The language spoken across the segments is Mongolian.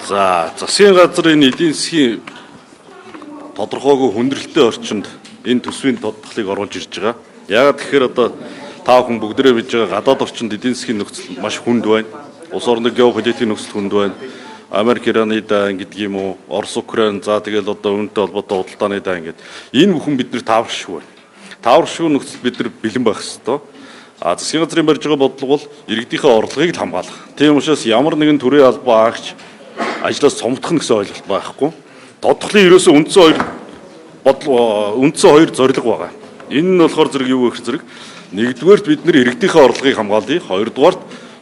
За, засгийн газар энэ эдийн засгийн тодорхойгүй хүндрэлтэй орчинд энэ төсвийн тодтголыг оруулж ирж байгаа. Яагаад тэгэхээр одоо та бүхэн бүгдээрээ мэдж байгаа, гадаад орчинд эдийн засгийн нөхцөл маш хүнд байна. Улс орны геополитикийн нөхцөл хүнд байна. Америк Ираны дайн гэдэг юм уу, Орос Украин, за тэгэл одоо үүнтэй холбоотой худалдааны дайн гэдэг. Энэ бүхэн бид нар тааваршгүй байна. Тааваршгүй нөхцөл бид нар бэлэн байх ёстой. А засгийн газрын барьж байгаа бодлого бол иргэдийнхээ орлогыг л хамгаалах. Тийм учраас ямар нэгэн төрийн албан агч ажлаас цомтох нь гэсэн ойлголт байхгүй. Тодтголын ерөөсөө үндсэн хоёр бодлого, үндсэн хоёр зорилго байгаа. Энэ нь болохоор зэрэг юу гэх зэрэг, нэгдүгээрт бид нар иргэдийнхээ орлогыг хамгаалъя. Хоёрдугаарт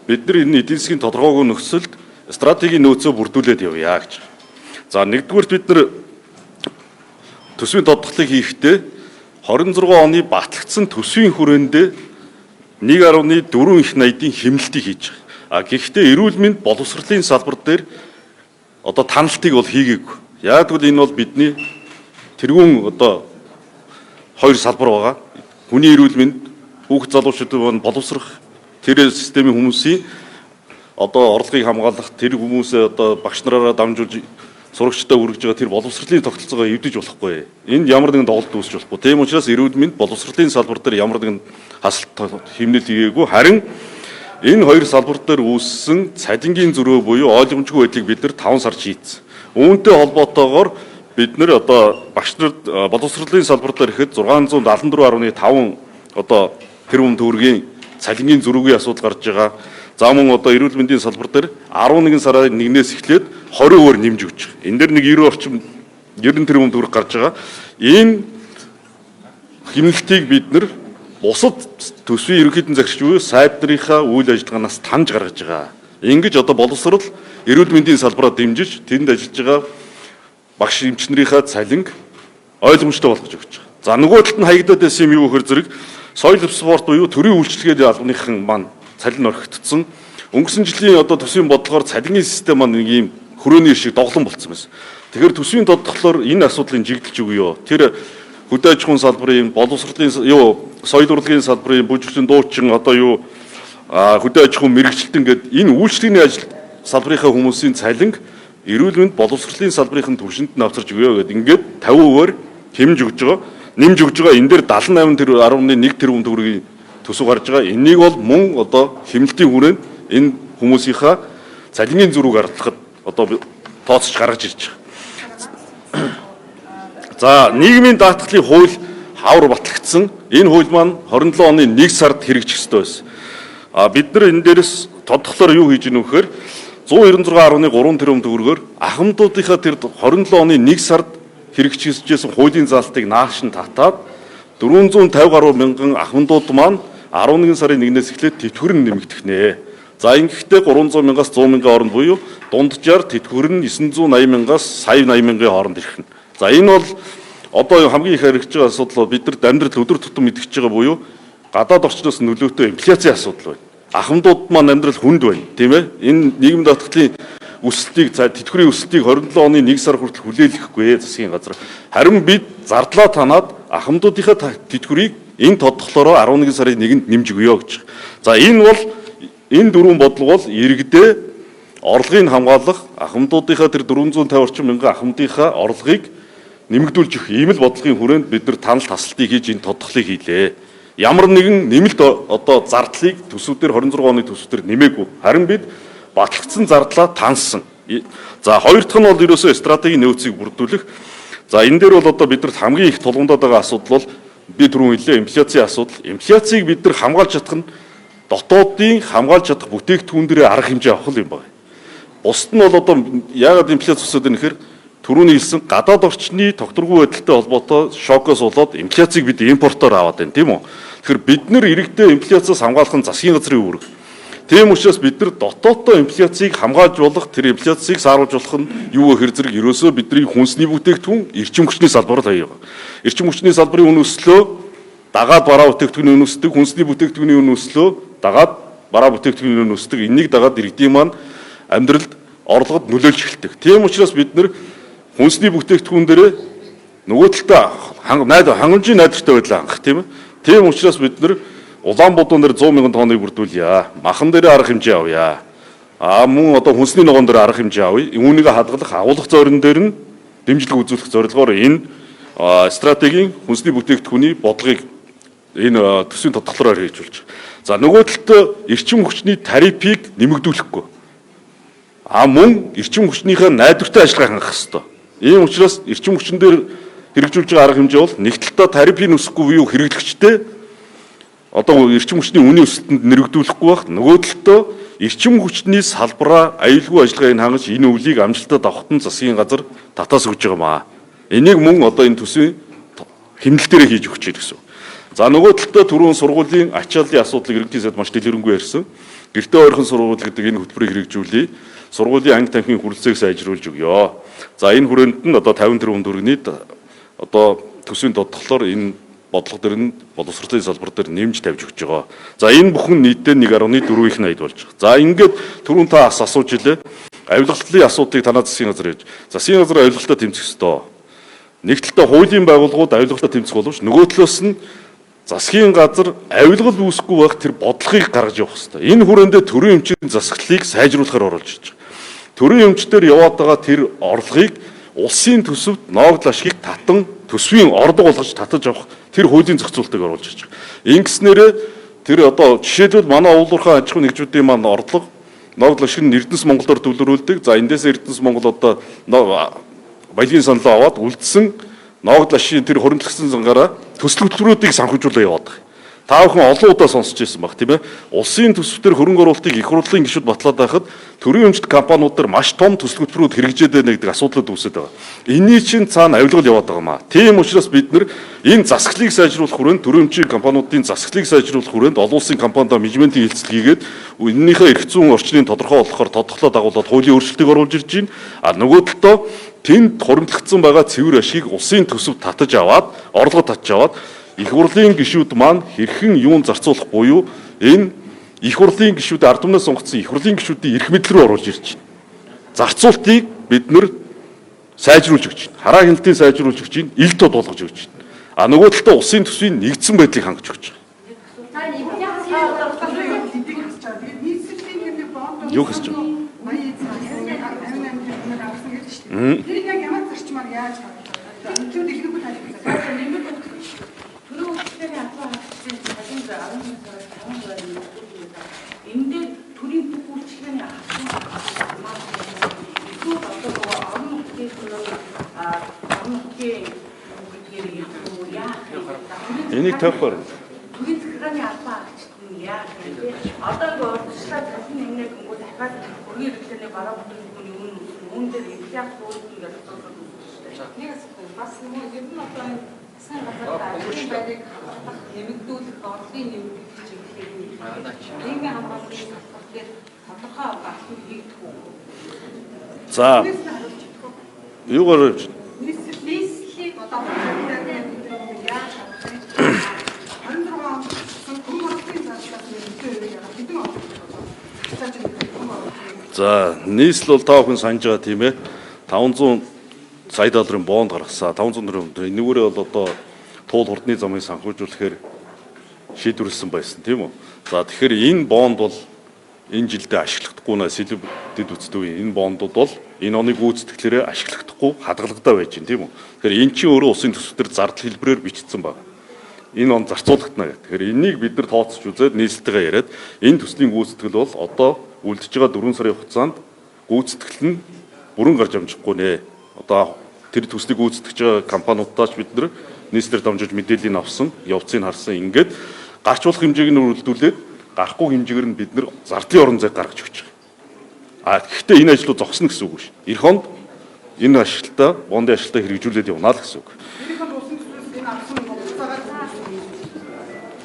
бид нар энэ эдийн засгийн тодорхойгүй нөхцөлд стратегийн нөөцөө бүрдүүлээд явъя гэж. За, нэгдүгээрт бид нар төсвийн тодтголыг хийхдээ 26 оны батлагдсан төсвийн хүрээндээ 1.4 их найдын хэмнэлтийг хийж байгаа. А гэхдээ эрүүл мэнд, боловсролын салбар дээр одоо таналтыг бол хийгээгүй. Яг гэвэл энэ бол бидний тэргүүн одоо хоёр салбар байгаа. Хүний эрүүл мэнд, хүүхэд залуучуудын маань боловсрох тэр системийн хүмүүсийн одоо орлогыг хамгаалах, тэр хүмүүсээ одоо багш нараараа дамжуулж сурагчдаа хүргэж байгаа тэр боловсролын тогтолцоогоо эвдэж болохгүй. Энд ямар нэгэн доголдол үүсэж болохгүй. Тийм учраас эрүүл мэнд, боловсролын салбар дээр ямар нэгэн хасалт, хэмнэлт хийгээгүй. Харин энэ хоёр салбар дээр үүссэн цалингийн зөрөө буюу ойлгомжгүй байдлыг бид нар 5 сар шийдсэн. Үүнтэй холбоотойгоор бид нар одоо багш нар, боловсролын салбар дээр ихэд 674.5 одоо тэрбум төгрөгийн цалингийн зөрүүгийн асуудал гарч байгаа. За, мөн одоо эрүүл мэндийн салбар дээр 11 сарын 1-ээс эхлээд 20%-аар нэмж өгч байгаа. Энэ дээр нэг 90 орчим 90 тэрбум төгрөг гарч байгаа. Энэ хэмнэлтийг бид нар бусад төсвийн ерөнхийдэн захирагч буюу сайд нарынхаа үйл ажиллагаанаас таньж гаргаж байгаа. Ингэж одоо боловсрол, эрүүл мэндийн салбараа дэмжиж, тэнд ажиллаж байгаа багш эмч нарынхаа цалинг ойлгомжтой болгож өгч байгаа. За, нөгөө талд нь хаягдаад байсан юм юу гэхээр зэрэг соёл спорт буюу төрийн үйлчилгээний албаныхан маань цалин орхигдсон. Өнгөрсөн жилийн одоо төсвийн бодлогоор цалингийн систем маань нэг ийм хөрөөний шиг доглон болцсон байсан. Тэгэхээр төсвийн тодтолоор энэ асуудлыг жигдэлж өгье. Тэр хөдөө аж ахуйн салбарын, боловсролын, юу, соёл урлагийн салбарын, бүжигчин, дуучин, одоо юу, хөдөө аж ахуйн мэргэжилтэн гээд энэ үйлчилгээний ажил салбарынхаа хүмүүсийн цалинг эрүүл мэнд, боловсролын салбарын түвшинд нь авчирч өгье гэдэг ингээд 50%-аар хэмнэж өгч байгаа. Нэмж өгч байгаа. Энэ дээр 78 тэр 10.1 тэрбум төгрөгийн төсөв гарч байгаа. Энийг бол мөн одоо хэмнэлтийн хүрээнд энэ хүмүүсийнхаа цалингийн зөрүүг арлахад одоо тооцож гаргаж ирж байгаа. За, нийгмийн даатгалын хууль хавар батлагдсан. Энэ хууль маань 27 оны 1 сард хэрэгжих ёстой байсан. А бид нар энэ дээрээс тодтолоор юу хийж гэнэ вэхээр 196.3 тэрбум төгрөгөөр ахмадуудынхаа тэр 27 оны 1 сард хэрэгжижсэн хуулийн заалтыг нааш нь татаад 450 гаруй мянган ахмадууд маань 11 сарын 1-ээс эхлээд тэтгэвэр нь нэмэгдэх нэ. За, ингэхдээ 300 мянгаас 100 мянган хооронд буюу дунджаар тэтгэвэр нь 980 мянгаас сая 80 мянган хооронд ирэх нь. За, энэ бол одоо хамгийн их хэрэгжиж байгаа асуудал бол бид нар амьдрал өдөр тутам мэдгэж байгаа буюу гадаад орчноос нөлөөтэй инфляцийн асуудал байна. Ахмадууд маань амьдрал хүнд байна, тийм ээ. Энэ нийгэм даатгалын өсөлтийг, за, тэтгэврийн өсөлтийг 27 оны 1 сар хүртэл хүлээлгэхгүй засгийн газар. Харин бид зардлаа танаад ахмадуудынхаа тэтгэврийг энэ тодтолоороо 11 сарын 1-нд нэмж өгье гэж. За, энэ бол энэ дөрвөн бодлого бол иргэдээ орлогыг хамгаалах, ахмадуудынхаа тэр 450 орчим мянган ахмадынхаа орлогыг нэмэгдүүлж өгөх ийм л бодлогын хүрээнд бид нар танал тасалтыг хийж энэ тодтолыг хийлээ. Ямар нэгэн нэмэлт одоо зардлыг төсвүүдээр, 26 оны төсвүүдээр нэмээгүй. Харин бид батлагдсан зардлаа тансан. За, хоёр дахь нь бол ерөөсөө стратегийн нөөцийг бүрдүүлэх. За, энэ дээр бол одоо биднэрт хамгийн их тулгамдаад байгаа асуудал бол би түрүүн хэллээ, инфляцийн асуудал. Инфляцийг бид нар хамгаалж чадах нь дотоодын хамгаалж чадах бүтээгдэхүүн дээрээ арга хэмжээ авах юм байна. Бусд нь бол одоо яагаад инфляц өсөд байна гэхээр түрүүний хэлсэн гадаад орчны тогтворгүй байдалтай холбоотой шокоос болоод инфляцийг бид импортоор аваад байна, тийм үү? Тэгэхээр бид нар иргэдээ инфляциас хамгаалах нь засгийн газрын үүрэг. Тийм учраас бид нар дотооддоо инфляцийг хамгаалж болох, тэр инфляцийг сааруулж болох нь юу гэхээр зэрэг ерөөсөө бидний хүнсний бүтээгдэхүүн, эрчим хүчний салбар л аяа. Эрчим хүчний салбарын үн өслөө, дагаад бараа бүтээгдэхүүний үн өсдөг, хүнсний бүтээгдэхүүний үн өслөө, дагаад бараа бүтээгдэхүүний үн өсдөг. Энийг дагаад иргэдийн маань амьдралд, орлогод нөлөөлж эхэлдэг. Тийм учраас бид нар хүнсний бүтээгдэхүүн дээрээ нөгөө талдаа найд хангамжийн найдвартай байдлаа хангах, тийм ээ. Тийм учраас бид нар улаан будуун дээр 100 мянган тонныг бүрдүүлье. Махан дээр арга хэмжээ авъя. А мөн одоо хүнсний ногоон дээр арга хэмжээ авъя. Үүнийг хадгалах, агуулгах зорин дээр нь дэмжлэг үзүүлэх зорилгоор энэ стратегийн хүнсний бүтээгдэхүүний бодлогыг энэ төсвийн тодтолоор хэрэгжүүлж байгаа. За нөгөө талд эрчим хүчний тарифыг нэмэгдүүлэхгүй. А мөн эрчим хүчнийхээ найдвартай ажиллагаа хангах ёстой. Ийм учраас эрчим хүчин дээр хэрэгжүүлж байгаа арга хэмжээ бол нэг талдаа тарифыг өсөхгүй буюу хэрэглэгчтэй одоо эрчим хүчний үнийн өсөлтөнд нэрвэгдүүлэхгүй байх. Нөгөө талдаа эрчим хүчний салбараа аюулгүй ажиллагааг хангаж энэ өвлийг амжилттай давхад нь засгийн газар татаас өгж байгаа маа. Энийг мөн одоо энэ төсвийн хэмнэлтээрээ хийж өгч яах гэсэн. За нөгөө талдаа түрүүн сургуулийн ачааллын асуудлыг иргэдийн сайд маш дэлгэрэнгүй ярьсан. Гэртээ ойрхон сургууль гэдэг энэ хөтөлбөрийг хэрэгжүүлье. Сургуулийн анги танхимын хүрэлцээг сайжруулж өгье. За энэ хүрээнд нь одоо 50 тэрбум төгрөгийн одоо төсвийн тодтолоор энэ бодлого дээр нь боловсролын салбар дээр нэмж тавьж өгч байгаа. За энэ бүхэн нийтдээ 1.4 их 80 болж байгаа. За ингээд түрүүн та бас асууж илээ. Авилгалтлын асуудлыг танаа засгийн газар хийж. Засгийн газар авилгалтаа тэмцэх ёстой. Нэг талдаа хуулийн байгууллагууд авилгалтаа тэмцэх боловч нөгөө талаас нь засгийн газар авилгал үүсэхгүй байх тэр бодлогыг гаргаж явах ёстой. Энэ хүрээндээ төрийн эмчийн засаглалыг сайжруулахаар оруулж ирж байгаа. Төрийн эмчдэр яваад байгаа тэр орлогыг улсын төсөвт ноогдол ашгийг татан төсвийн орлого болгож татаж авах тэр хуулийн зохицуултыг оруулж ирж байгаа. Ингэснээрээ тэр одоо жишээлбэл манай уулуурхай аж ахуйн нэгжүүдийн маань орлого ноогдол ашиг нь Эрдэнэс Монголоор төвлөрүүлдэг. За эндээс Эрдэнэс Монгол одоо баялагын саналаа аваад үлдсэн ноогдол ашигын тэр хоригдлогдсон зангаараа төсөл хөтөлбөрүүдийг санхүүжүүлээ яваад байгаа. Та бүхэн олон удаа сонсч ирсэн баг тийм ээ. Улсын төсөв төр хөрөнгө оруулалтыг их хурлын гишүүд батлаад байхад төрийн өмчт компаниуд дээр маш том төсөл хөтөлбөрүүд хэрэгжээд байна гэдэг асуудлууд үүсээд байгаа. Энийний чинь цаана авилгал яваад байгаа маа. Тийм учраас бид нар энэ засаглалыг сайжруулах хүрээнд төрийн өмчийн компаниудын засаглалыг сайжруулах хүрээнд олон улсын компанидаа менежментийн хэлцэл хийгээд энэнийхээ эрх зүйн орчныг тодорхой болгохоор тодорхойлоо дагуулад хуулийн өөрчлөлтийг оруулж ирж байна. А нөгөө талдаа тэнд хуримтлагдсан байгаа цэвэр ашгийг улсын төсөв татаж аваад, орлого татж аваад их хурлын гишүүд маань хэрхэн юун зарцуулах буюу энэ их хурлын гишүүд ард түмнээс сонгогдсон их хурлын гишүүдийн эрх мэдэл рүү оруулж ирж байна. Зарцуултыг бид нэр сайжруулж өгч байна. Хараа хяналтыг сайжруулж өгч байна. Ил тод болгож өгч байна. А нөгөө талдаа улсын төсвийн нэгдсэн байдлыг хангаж өгч байгаа. Юу хэсэж байгаа? Тэр яг ямар зарчмаар яаж гаргах вэ? Илүү дэлгэрэнгүй тайлбарлаа. Түрүү хөтөлбөрийн албан хаагчдын цалин 11 сараас 5 дугаар нэмэгдүүлэх. Энэ дээр төрийн бүх үйлчилгээний асуулт илүү одоо нөгөө орон нутгийн орон нутгийн гэдгээр илүү яах вэ? Энийг тавихаар. Төрийн захиргааны албан хаагчид нь яах вэ? Одоо ингээ урьдчилаа цалин нэмнэ гингүү дахиад өргөн хэрэглээний бараа бүтээгдэхүүний үн үүн дээр инфляц үүснэ гэж асуулт үүсэж байна. Нэг асуулт бас нөгөө ер нь одоо энэ засгийн газар ажлын байрыг хадгалах, нэмэгдүүлэх, орлогын нэмэгдүүлэх чиглэлээр нийгмийн хамгааллын салбар дээр тодорхой алхам хийгдэх үү? За юугаар явж байна? Нийслэлийн одоо яаж хадгалах вэ? 26 онд хөрөнгө оруулалтын зардлаас нэмэгдсэн үеийг хэдэн он зарцааж байгаа хөрөнгө оруулалтын. За нийслэл бол та бүхэн санаж байгаа тийм ээ. 500 сая долларын бонд гаргасан. 500 тэрбум. Энүүгээрээ бол одоо туул хурдны замыг санхүүжүүлэхээр шийдвэрлсэн байсан тийм үү? За тэгэхээр энэ бонд бол энэ жилдээ ашиглахдаггүй нэ сэлэв дэд үздэггүй энэ бондууд бол энэ оны гүйцэтгэлээрээ ашиглахдаггүй хадгалагдаа байж байна тийм үү? Тэгэхээр эн чинь өөрөө улсын төсөв төр зардал хэлбэрээр бичигдсэн байна. Энэ он зарцуулагдана гэх. Тэгэхээр энийг бид нар тооцож үзээд нийслэлтэйгээ яриад энэ төслийн гүйцэтгэл бол одоо үлдэж байгаа 4 сарын хугацаанд гүйцэтгэл нь бүрэн гарч амжихгүй нэ. Одоо тэр төслийг гүйцэтгэж байгаа компаниудаас бид нар нийслэлээр дамжуулж мэдээллийг авсан, явцыг харсан. Ингээд гарч болох хэмжээг нь өрөлдүүлээд гарахгүй хэмжээгээр нь бид нар зардлын орон зайг гаргаж өгч байгаа. А гэхдээ энэ ажлууд зогсно гэсэн үг биш. Эх онд энэ ажилтаа, бондын ажилтаа хэрэгжүүлээд явна л гэсэн үг. Эх онд улсын төсвөөс энэ авсан мөнгө буцаагаад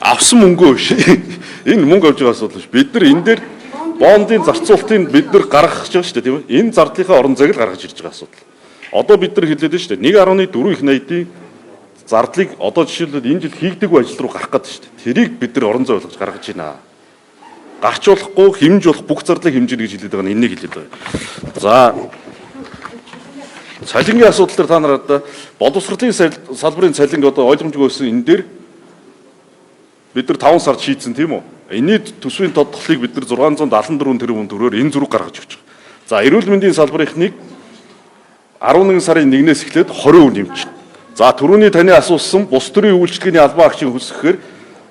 Авсан мөнгөө биш. Энэ мөнгө авч байгаа асуудал биш. Бид нар энэ дээр бондын зарцуулалтыг бид нар гаргах гэж байгаа шүү дээ, тийм ээ. Энэ зардлынхаа орон зайг л гаргаж ирж байгаа асуудал. Одоо бид нар хэлээд байна шүү дээ. 1.4 их 80-ийн зардлыг одоо жишээлбэл энэ жил хийгдээгүй ажил руу гарах гэдэг шүү дээ. Тэрийг бид нар орон зай болгож гаргаж байна. Гарч болохгүй, хэмж болох бүх зардлыг хэмжинэ гэж хэлээд байгаа нь энэнийг хэлээд байгаа. За цалингийн асуудал дээр та нар одоо боловсролын салбарын цалинг одоо ойлгомжгүй байсан энэ дээр бид нар 5 сард шийдсэн тийм үү? Энэний төсвийн тодтолыг бид нар 674 тэрбум төгрөгөөр энэ зүрэг гаргаж өгч байгаа. За эрүүл мэндийн салбарынхныг 11 сарын 1-ээс эхлээд 20% нэмчихнэ. За түрүүний таны асуусан бус төрийн үйлчилгээний албан агчийн хөлсөхээр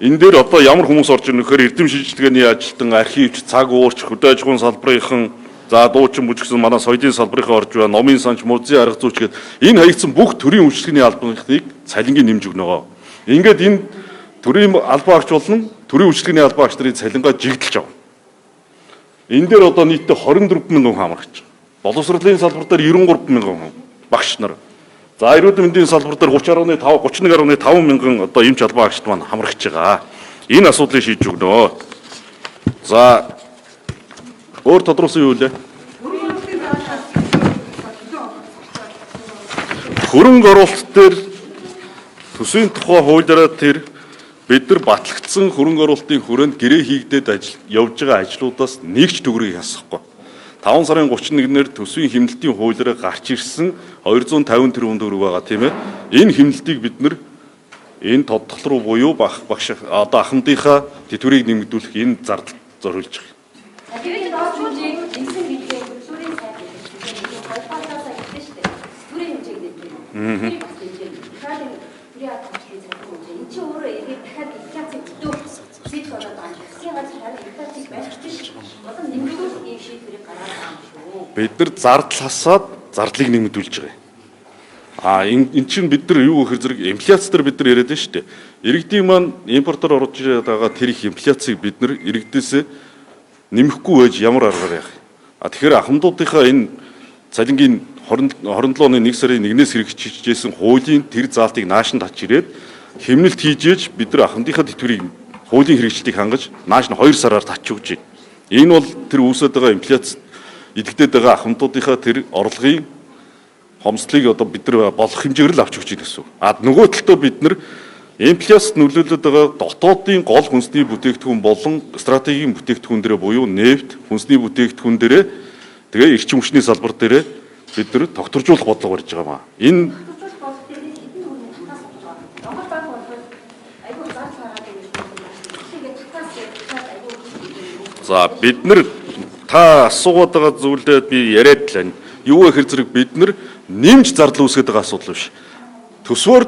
энэ дээр одоо ямар хүмүүс орж ирнэ гэхээр эрдэм шинжилгээний ажилтан, архивч, цаг уурч, хөдөө аж ахуйн салбарынхан, за дуучин бүжигсэн манай соёлын салбарынхан орж байна, номын санч, музейн арга зүйч гээд энэ хаягдсан бүх төрийн үйлчилгээний албаныхныг цалингийн нэмж өгнө. Ингээд энэ төрийн албан агч болон төрийн үйлчилгээний албан агч нарын цалингаа жигдэлж авна. Энэ дээр одоо нийтдээ 24 мянган хүн хамрагч. Боловсролын салбар дээр 93 мянган хүн багш нар. За эрүүл мэндийн салбар дээр 30.5 31.5 мянган одоо эмч албан агчид маань хамрагч байгаа. Энэ асуудлыг шийдэж өгнө. За өөр тодруулсан юу вэ? Хөрөнгө оруулалтын Хөрөнгө задлаас хэдэн оруулалт дээр төсвийн тухай хуулиараа тэр бид нар батлагдсан хөрөнгө оруулалтын хүрээнд гэрээ хийгдээд ажил явж байгаа ажлуудаас нэг ч төгрөгийг хасахгүй. 5 сарын 31-нд төсвийн хэмнэлтийн хуулиараа гарч ирсэн 250 тэрбум төгрөг байгаа тийм ээ. Энэ хэмнэлтийг бид нар энэ тодтол руу буюу багш одоо ахмадынхаа тэтгэврийг нэмэгдүүлэх энэ зардал зориулж байгаа. Тэгээд доош хэмжээг нэгсэн гэдгээ хөтөлбөрийн сайд гэдэг. Хоёрдугаар талаас хэлсэн шүү дээ. Төрийн хэмжээг нэгэн. Төрийн бас хэмжээ. Тэгэхээр энэ төрийн албан хэмжээний цалин хэмжээ. Энд чинь өөрөө эргээд дахиад инфляцийг өдөө зэт болоод байгаа юм. Засгийн газар харин инфляцийг барьж улам нэмэгдүүлэх ийм шийдвэрийг гаргаад байгаа юм шүү. Бид нар зардал хасаад зардлыг нэмэгдүүлж байгаа юм. А энэ чинь бид нар юу гэхэр зэрэг инфляц дээр бид нар яриад байна шүү дээ. Иргэдийн маань импортоор оруулж ирээд байгаа тэр их инфляцийг бид нар иргэдээсээ нэмэхгүй байж ямар аргаар яах юм. А тэгэхээр ахмадуудынхаа энэ цалингийн 27 оны 1 сарын 1-ээс хэрэгжижсэн хуулийн тэр заалтыг нааш нь татж ирээд хэмнэлт хийж бид нар ахмадынхаа тэтгэврийг хуулийн хэрэгжилтийг хангаж нааш нь 2 сараар татж өгч байна. Энэ бол тэр үүсээд байгаа инфляц идэгдээд байгаа ахмадуудынхаа тэр орлогын хомсдлыг одоо бид нар болох хэмжээгээр л авч өгч байна гэсэн үг. А нөгөө талдаа бид нар инфляцид нөлөөлөд байгаа дотоодын гол хүнсний бүтээгдэхүүн болон стратегийн бүтээгдэхүүн дээрээ буюу нефть, хүнсний бүтээгдэхүүн дээрээ тэгээ эрчим хүчний салбар дээрээ бид нар тогтворжуулах бодлого барьж байгаа маа. Энэ Тогтворжуулах бодлого дээр хэдэн төгрөгийн татаас авч байгаа. Монгол банк бол айгүй зарц гаргаад байгаа юм шиг. Тэгээд татаас дахиад айгүй их. За бид нар та асуугаад байгаа зүйлээ би яриад л байна. Юу гэхэр зэрэг бид нар нэмж зардал үүсгээд байгаа асуудал биш. Төсвөр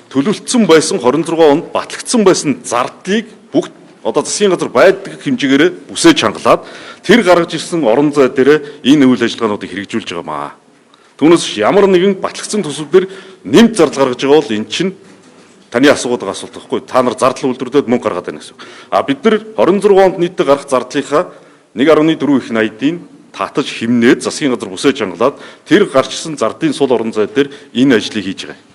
төлөвлөсөн байсан 26 онд батлагдсан байсан зардлыг бүх одоо засгийн газар байдаг хэмжээгээрээ бүсээ чангалаад тэр гаргаж ирсэн орон зай дээрээ энэ үйл ажиллагаануудыг хэрэгжүүлж байгаа маа. Түүнээс биш ямар нэгэн батлагдсан төсөв дээр нэмж зардал гаргаж байгаа бол эн чинь таны асуугаад байгаа асуулт байхгүй. Та нар зардал үйлдвэрлээд мөнгө гаргаад байна гэсэн үг. А бид нар 26 онд нийтдээ гарах зардлынхаа 1.4 их 80-ийн татаж хэмнээд засгийн газар бүсээ чангалаад тэр гарчсан зардлын сул орон зай дээр энэ ажлыг хийж байгаа.